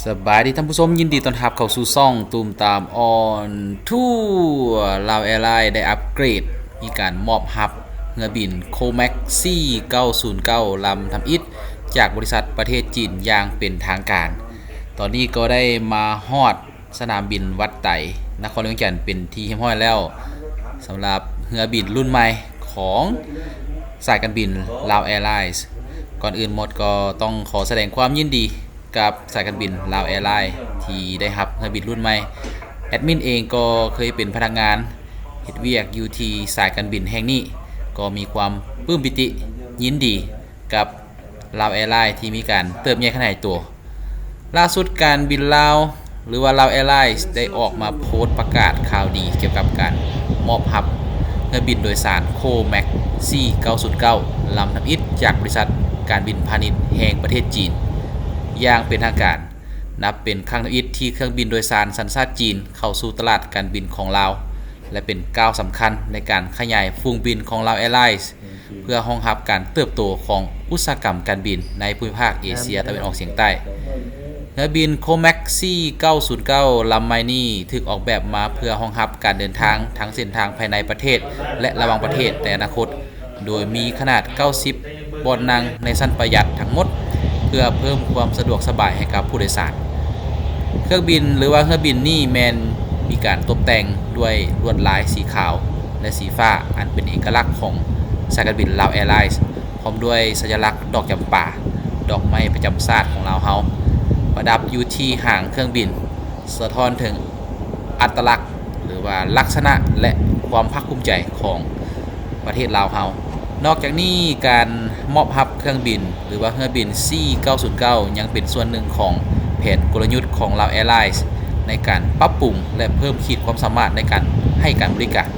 ສະບາຍດີທ່ານຜູ້ຊົມ, ຍິນດີຕ້ອນຮັບເຂົ້າສູ່ຊ່ອງຕູມຕາມອອນທົວ. ລາວແອລາຍໄດ້ອັບເກຣດ, ມີການມອບຮັບເຮືອບິນໂຄແມັກ ຊີເກົ້າສູນເກົ້າ ລຳທຳອິດ ຈາກບໍລິສັດປະເທດຈີນຢ່າງເປັນທາງການ. ຕອນນີ້ກໍໄດ້ມາຮອດ ສະໜາມບິນວັດໄຕ ນະຄອນຫຼວງວຽງຈັນ ເປັນທີ່ຮຽບຮ້ອຍແລ້ວ ສຳລັບເຮືອບິນລຸ້ນໃໝ່ຂອງສາຍການບິນລາວແອລາຍ. ກ່ອນອື່ນໝົດກໍຕ້ອງຂໍສະແດງຄວາມຍິນດີກັບສາຍການບິນລາວແອລາຍ ທີ່ໄດ້ຮັບເຮືອບິນລຸ້ນໃໝ່. ແອດມິນເອງກໍເຄີຍເປັນພະນັກງານເຮັດວຽກຢູ່ທີ່ສາຍການບິນແຫ່ງນີ້ ກໍມີຄວາມປຶ້ມປີຕິຍິນດີກັບ ລາວແອລາຍ ທີ່ມີການເຕີບໃຫຍ່ຂະຫຍາຍຕົວ. ລ່າສຸດການບິນລາວ ຫຼືວ່າລາວແອລາຍ ໄດ້ອອກມາໂພສປະກາດຂ່າວດີກ່ຽວກັບການມອບຮັບເຮືອບິນໂດຍສານໂຄແມັກ ຊີເກົ້າສູນເກົ້າ ລຳທຳອິດ ຈາກບໍລິສັດການບິນພານິດແຫ່ງປະເທດຈີນຢ່າງເປັນທາງການ, ນັບເປັນຄັ້ງທຳອິດທີ່ເຄື່ອງບິນໂດຍສານສັນຊາດຈີນເຂົ້າສູ່ຕະຫຼາດການບິນຂອງລາວ ແລະ ເປັນກ້າວສຳຄັນໃນການຂະຫຍາຍຝູງບິນຂອງລາວແອລາຍ ເພື່ອຮອງຮັບການເຕີບໂຕຂອງອຸດສາຫະກຳການບິນໃນພູມິພາກເອເຊຍຕາເວັນອອກສຽງໃຕ້. ເຮືອບິນໂຄແມັກ ຊີເກົ້າສູນເກົ້າ ລຳໃໝ່ນີ້ຖືກອອກແບບມາເພື່ອຮອງຮັບການເດີນທາງທັງເສັ້ນທາງພາຍໃນປະເທດ ແລະ ລະຫວ່າງປະເທດໃນອະນາຄົດ, ໂດຍມີຂະໜາດເກົ້າສິບບ່ອນນັ່ງໃນຊັ້ນປະຢັດທັງໝົດ ເພື່ອເພີ່ມຄວາມສະດວກສະບາຍໃຫ້ກັບຜູ້ໂດຍສານ. ເຄື່ອງບິນ ຫຼືວ່າເຮືອບິນນີ້ແມ່ນມີການຕົບແຕ່ງດ້ວຍລວດລາຍສີຂາວ ແລະ ສີຟ້າ ອັນເປັນເອກະລັກຂອງສາຍການບິນລາວແອລາຍ ພ້ອມດ້ວຍສັນຍະລັກດອກຈຳປາ, ດອກໄມ້ປະຈຳຊາດຂອງລາວເຮົາ ປະດັບຢູ່ທີ່ຫາງເຄື່ອງບິນ, ສະທ້ອນເຖິງອັດຕະລັກ ຫຼືວ່າລັກສະນະ ແລະ ຄວາມພາກພູມໃຈຂອງ ປະເທດລາວເຮົາ. ນອກຈາກນີ້, ການມອບຮັບເຄື່ອງບິນ ຫຼືວ່າເຮືອບິນ ຊີເກົ້າສູນເກົ້າ ຍັງເປັນສ່ວນໜຶ່ງຂອງແຜນກົນລະຍຸດຂອງລາວແອລາຍ ໃນການປັບປຸງ ແລະ ເພີ່ມຂີດຄວາມສາມາດໃນການໃຫ້ການບໍລິການ.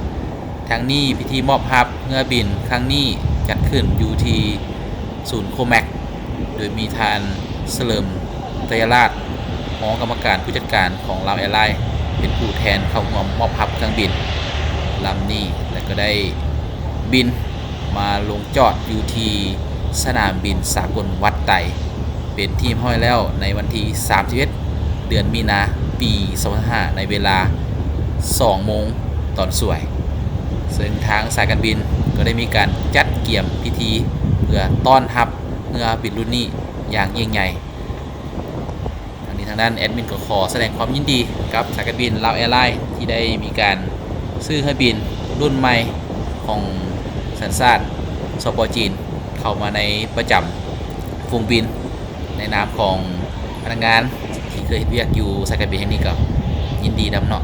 ທັງນີ້, ພິທີມອບຮັບເຮືອບິນຄັ້ງນີ້ຈັດຂຶ້ນຢູ່ທີ່ສູນໂຄແມັກ ໂດຍມີທ່ານ ສະເຫຼີມ ໄຕຍະລາດ ຮອງກຳມະການຜູ້ຈັດການຂອງລາວແອລາຍ ເປັນຜູ້ແທນເຂົ້າຮ່ວມມອບຮັບເຄື່ອງບິນລຳນີ້ ແລະ ກໍໄດ້ບິນມາລົງຈອດຢູ່ທີ່ສະໜາມບິນສາກົນວັດໄຕ ເປັນທີ່ຮຽບຮ້ອຍແລ້ວ ໃນວັນທີສາມສິບເອັດ ເດືອນມີນາ ປີສອງພັນຫ້າ ໃນເວລາສອງໂມງຕອນສວຍ. ເຊິ່ງທາງສາຍການບິນກໍໄດ້ມີການຈັດກຽມພິທີເພື່ອຕ້ອນຮັບເຮືອບິນລຸ້ນນີ້ຢ່າງຍິ່ງໃຫຍ່. ທັງນີ້ທັງນັ້ນ, ແອດມິນກໍຂໍສະແດງຄວາມຍິນດີກັບສາຍການບິນລາວແອລາຍ ທີ່ໄດ້ມີການຊື້ເຮືອບິນລຸ້ນໃໝ່ຂອງສັນຊາດ ສປ ຈີນ ເຂົ້າມາໃນປະຈຳຝູງບິນ ໃນນາມຂອງພະນັກງານທີ່ເຄີຍເຮັດວຽກຢູ່ສາຍການບິນແຫ່ງນີ້ກໍຍິນດີນຳເນາະ.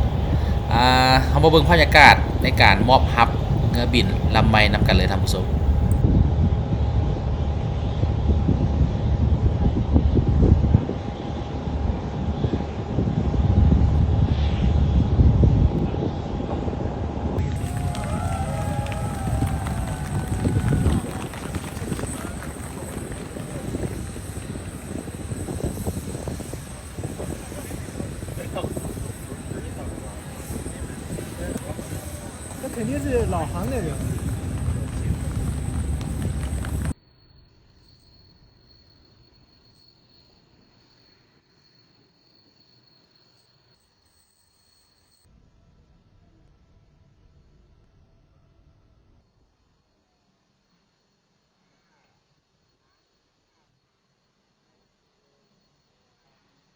ອາ ເຮົາມາເບິ່ງພາບບັນຍາກາດໃນການມອບຮັບເຮືອບິນລຳໃໝ່ນຳກັນເລີຍທ່ານຜູ້ຊົມ. 那肯定是老行的人。